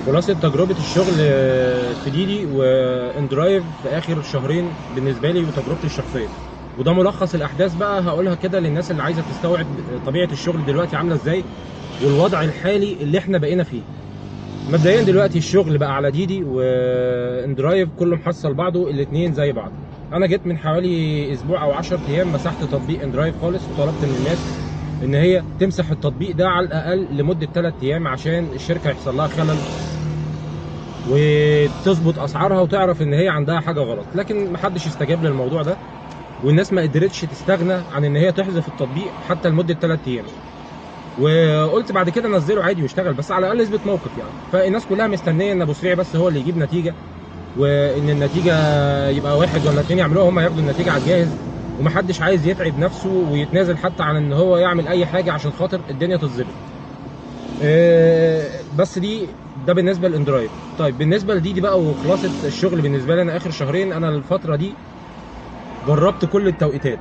خلاصة تجربة الشغل في ديدي واندرايف في آخر شهرين بالنسبة لي وتجربتي الشخصية، وده ملخص الأحداث بقى هقولها كده للناس اللي عايزة تستوعب طبيعة الشغل دلوقتي عاملة إزاي والوضع الحالي اللي احنا بقينا فيه. مبدئيا دلوقتي الشغل بقى على ديدي واندرايف كله محصل بعضه، الاتنين زي بعض. انا جيت من حوالي اسبوع او 10 ايام مسحت تطبيق اندرايف خالص، وطلبت من الناس ان هي تمسح التطبيق ده على الاقل لمدة 3 ايام عشان الشركة يحصل لها خلل وتظبط اسعارها وتعرف ان هي عندها حاجة غلط. لكن محدش استجاب للموضوع ده، والناس ما قدرتش تستغنى عن ان هي تحذف التطبيق حتى لمدة 3 ايام. وقلت بعد كده نزله عادي واشتغل، بس على الاقل اثبت موقف يعني. فالناس كلها مستنيه ان ابو سريع بس هو اللي يجيب نتيجة، وان النتيجة يبقى واحد ولا اتنين يعملوها، هم ياخدوا النتيجة على الجاهز، ومحدش عايز يتعب نفسه ويتنازل حتى عن ان هو يعمل اي حاجة عشان خاطر الدنيا تتظبط. بس ده بالنسبة للاندرايف. طيب بالنسبة لديدي بقى وخلاصة الشغل بالنسبة لي انا اخر شهرين، انا الفترة دي جربت كل التوقيتات.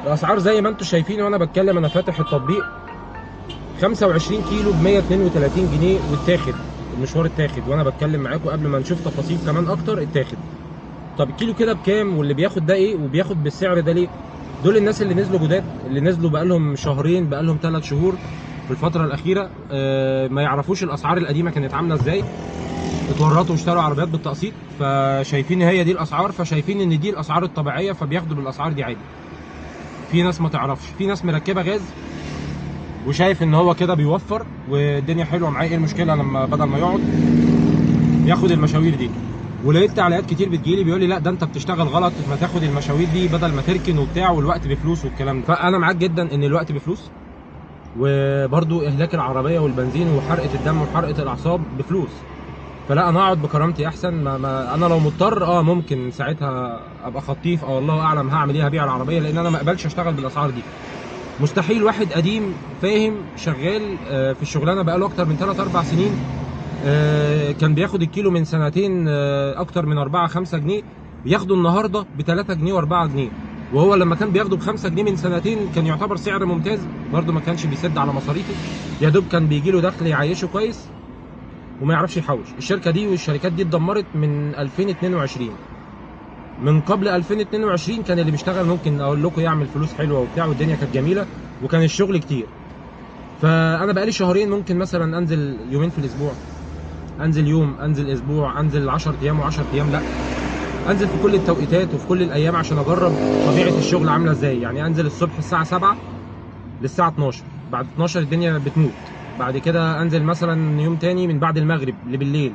الاسعار زي ما انتم شايفين وانا بتكلم، انا فاتح التطبيق 25 كيلو ب 132 جنيه واتاخد المشوار، اتاخد وانا بتكلم معاكم قبل ما نشوف تفاصيل كمان اكتر اتاخد. طب الكيلو كده بكام؟ واللي بياخد ده ايه؟ وبياخد بالسعر ده ليه؟ دول الناس اللي نزلوا جداد، اللي نزلوا بقالهم شهرين، بقالهم 3 شهور في الفترة الاخيرة، ما يعرفوش الاسعار القديمة كانت عامله ازاي، اتورطوا واشتروا عربيات بالتقسيط، فشايفين هي دي الاسعار، فشايفين ان دي الاسعار الطبيعية، فبياخدوا بالاسعار دي عادي. في ناس ما تعرفش، في ناس مركبة غاز وشايف ان هو كده بيوفر والدنيا حلوة معاه، ايه المشكلة لما بدل ما يقعد ياخد المشاوير دي. ولقيت تعليقات كتير بتجيلي بيقول لي لا ده انت بتشتغل غلط، ما تاخد المشاوير دي بدل ما تركن وبتاع، والوقت بفلوس والكلام ده. فانا معاك جدا ان الوقت بفلوس، وبرده اهلاك العربية والبنزين وحرقه الدم وحرقه الاعصاب بفلوس. فلا انا اقعد بكرامتي احسن. ما انا لو مضطر ممكن ساعتها ابقى خطيف او الله اعلم هعمل ايه، هبيع العربية، لان انا ما اقبلش اشتغل بالاسعار دي. مستحيل واحد قديم فاهم شغال في الشغلانة بقاله اكتر من 3 4 سنين، كان بياخد الكيلو من سنتين اكتر من 4 5 جنيه، بياخده النهارده ب 3 جنيه و4 جنيه، وهو لما كان بياخده ب 5 جنيه من سنتين كان يعتبر سعر ممتاز، برده ما كانش بيسد على مصاريفه، يا دوب كان بيجي له دخل يعيشه كويس وما يعرفش يحوش. الشركة دي والشركات دي اتدمرت من 2022، من قبل 2022 كان اللي بيشتغل ممكن اقول لكم يعمل فلوس حلوة وبتاع، والدنيا كانت جميلة وكان الشغل كتير. فانا بقالي شهرين ممكن مثلا انزل يومين في الاسبوع، انزل يوم، انزل اسبوع، انزل 10 ايام و10 ايام، لا انزل في كل التوقيتات وفي كل الايام عشان اجرب طبيعة الشغل عامله ازاي. يعني انزل الصبح الساعة 7 للساعة 12، بعد 12 الدنيا بتموت، بعد كده انزل مثلا يوم تاني من بعد المغرب لبالليل،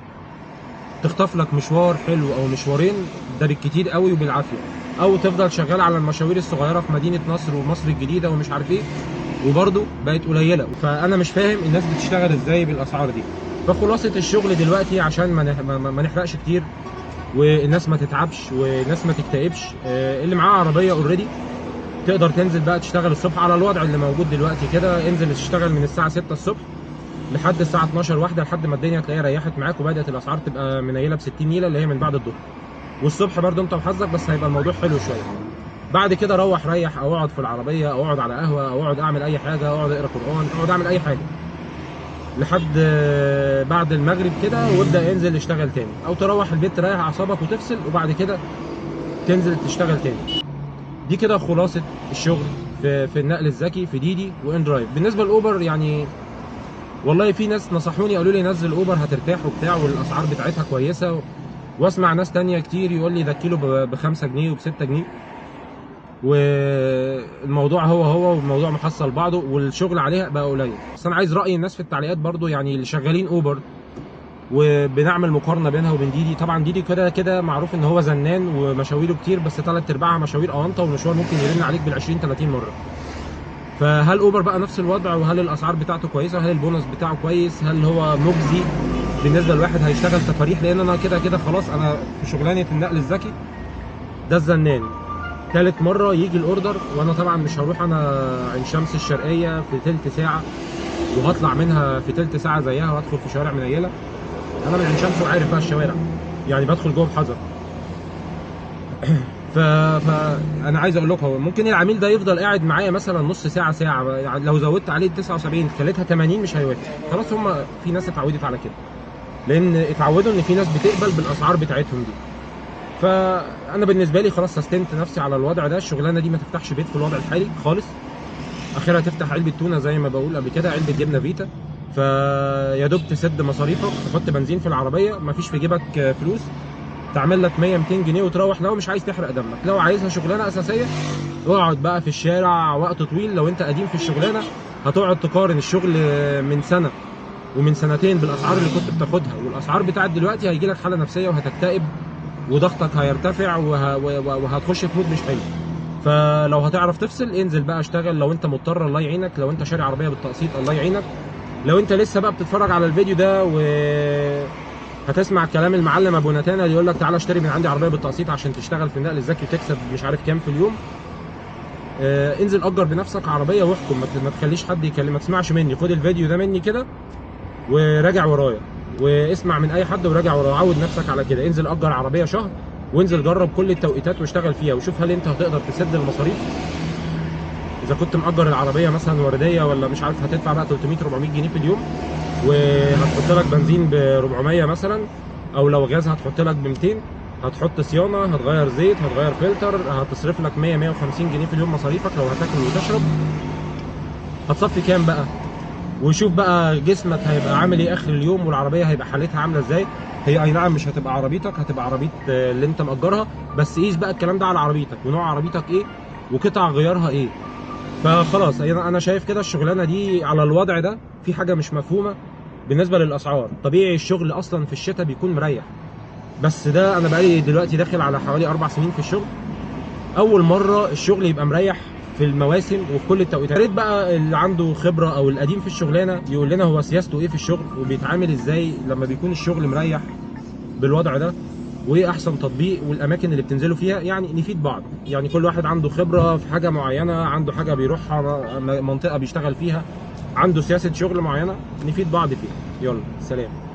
تخطف لك مشوار حلو او مشوارين ده بالكتير قوي وبالعافيه، او تفضل شغال على المشاوير الصغيرة في مدينة نصر ومصر الجديدة ومش عارف ايه، وبرده بقت قليله. فانا مش فاهم الناس بتشتغل ازاي بالاسعار دي. فخلاصه الشغل دلوقتي عشان ما نحرقش كتير والناس ما تتعبش والناس ما تكتئبش، اللي معاه عربية already تقدر تنزل بقى تشتغل الصبح على الوضع اللي موجود دلوقتي كده، انزل تشتغل من الساعة 6 الصبح لحد الساعة 12 واحدة، لحد ما الدنيا تلاقيها ريحت معاك وبدات الاسعار تبقى منيله ب 60 نيله اللي هي من بعد الظهر. والصبح برده انت وحظك، بس هيبقى الموضوع حلو شوية. بعد كده روح ريح، او اقعد في العربية، او اقعد على قهوة، او اقعد اعمل اي حاجة، اقعد اقرا قران، اقعد اعمل اي حاجة لحد بعد المغرب كده، وابدا انزل اشتغل تاني، او تروح البيت تريح اعصابك وتفصل وبعد كده تنزل تشتغل تاني. دي كده خلاصه الشغل في النقل الذكي في ديدي واندرايف. بالنسبة لاوبر، يعني والله في ناس نصحوني قالوا لي نزل اوبر هترتاح وبتاع والاسعار بتاعتها كويسة، واسمع ناس تانية كتير يقول لي ده الكيلو ب 5 جنيه وب 6 جنيه، والموضوع هو والموضوع محصل بعضه والشغل عليها بقى قليل. بس انا عايز راي الناس في التعليقات برضو، يعني اللي شغالين اوبر وبنعمل مقارنة بينها وبين ديدي. طبعا ديدي كده كده معروف ان هو زنان ومشاويره كتير، بس 3 ارباعها مشاوير اونطه، والمشوار ممكن يرن عليك بال 20 30 مرة. فهل اوبر بقى نفس الوضع؟ وهل الاسعار بتاعته كويسة؟ هل البونص بتاعه كويس؟ هل هو مجزي بالنسبة لواحد هيشتغل تفاريح؟ لان انا كده كده خلاص انا في شغلانة النقل الذكي ده الزنان، ثالث مرة يجي ال order، وانا طبعا مش هروح انا عين شمس الشرقية في ثلث ساعة وهطلع منها في ثلث ساعة زيها وادخل في شوارع منيله. انا من عين شمس وعارف بقى الشوارع، يعني بدخل جوه بحذر. فانا عايز اقول لكم، هو ممكن العميل ده يفضل قاعد معايا مثلا نص ساعة ساعة، يعني لو زودت عليه 79 خليتها 80 مش هيوافق، خلاص. هم في ناس اتعودت على كده. لان اتعودوا ان في ناس بتقبل بالاسعار بتاعتهم دي. فانا بالنسبة لي خلاص سستمت نفسي على الوضع ده. الشغلانة دي ما تفتحش بيت في الوضع الحالي خالص، اخرها تفتح علبة تونه زي ما بقول قبل كده، علبة جبنه فيتا، فيا دوب تسد مصاريفك، تحط بنزين في العربية، مفيش في جيبك فلوس، تعمل لك 100 200 جنيه وتروح. لو مش عايز تحرق دمك، لو عايزها شغلانة اساسية اقعد بقى في الشارع وقت طويل. لو انت قديم في الشغلانة هتقعد تقارن الشغل من سنة ومن سنتين بالاسعار اللي كنت بتاخدها والاسعار بتاعت دلوقتي، هيجي لك حاله نفسية وهتكتئب وضغطك هيرتفع وهتخش في mood مش حلو. فلو هتعرف تفصل انزل بقى اشتغل، لو انت مضطر الله يعينك، لو انت شاري عربية بالتقسيط الله يعينك. لو انت لسه بقى بتتفرج على الفيديو ده و هتسمع كلام المعلم ابو نتانا اللي يقول لك تعالى اشتري من عندي عربية بالتقسيط عشان تشتغل في النقل الذكي وتكسب مش عارف كام في اليوم، انزل اجر بنفسك عربية واحكم، ما تخليش حد يكلم، ما تسمعش مني، خد الفيديو ده مني كده وراجع ورايا، واسمع من اي حد وراجع ورايا، عود نفسك على كده. انزل اجر عربية شهر وانزل جرب كل التوقيتات واشتغل فيها، وشوف هل انت هتقدر تسد المصاريف. اذا كنت مأجر العربية مثلا وردية ولا مش عارف، هتدفع بقى 300 400 جنيه في اليوم، وهتحط لك بنزين ب 400 مثلا، او لو غاز هتحط لك ب 200، هتحط صيانة، هتغير زيت، هتغير فلتر، هتصرف لك 100 150 جنيه في اليوم مصاريفك لو هتاكل وتشرب. هتصفي كام بقى؟ وشوف بقى جسمك هيبقى عامل ايه اخر اليوم، والعربية هيبقى حالتها عامله ازاي. هي اي نعم مش هتبقى عربيتك، هتبقى عربية اللي انت مأجرها، بس قيس بقى الكلام ده على عربيتك ونوع عربيتك ايه وقطع غيارها ايه. فخلاص انا شايف كده الشغلانة دي على الوضع ده في حاجة مش مفهومه بالنسبة للاسعار. طبيعي الشغل اصلا في الشتاء بيكون مريح، بس ده انا بقالي دلوقتي داخل على حوالي 4 سنين في الشغل، اول مرة الشغل يبقى مريح في المواسم وفي كل التوقيتات. يا ريت بقى اللي عنده خبره او القديم في الشغلانة يقول لنا هو سياسته ايه في الشغل وبيتعامل ازاي لما بيكون الشغل مريح بالوضع ده، وايه احسن تطبيق والاماكن اللي بتنزلوا فيها، يعني نفيد بعض. يعني كل واحد عنده خبره في حاجة معينة، عنده حاجة بيروحها، منطقة بيشتغل فيها، عنده سياسة شغل معينة، نفيد بعض فيها. يلا سلام.